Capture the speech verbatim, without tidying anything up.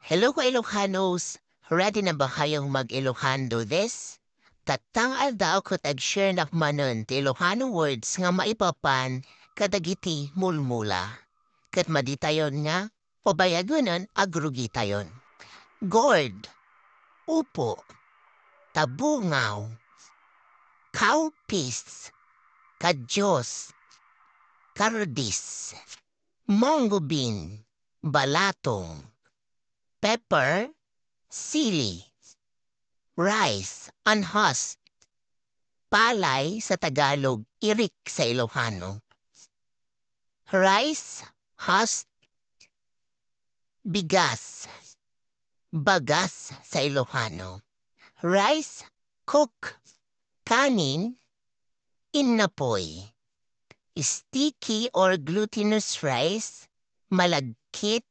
Hello, ka Ilocanos! Ready na ba kayong mag-Ilocano this? Tattang aldaw ket ag-share nak manen ti Ilocano words nga maipapan kadagiti mulmula. Ket maditayon nga pabayagenen, agrugitayon. Gourd, upo, tabungaw, cowpeas, kadios, kardis, mung bean, balatong, pepper, sili, rice, and husk. Palay sa Tagalog, irik sa Ilocano. Rice, husk, bigas, bagas sa Ilocano. Rice, cook, kanin, innapoy. Sticky or glutinous rice, malagkit,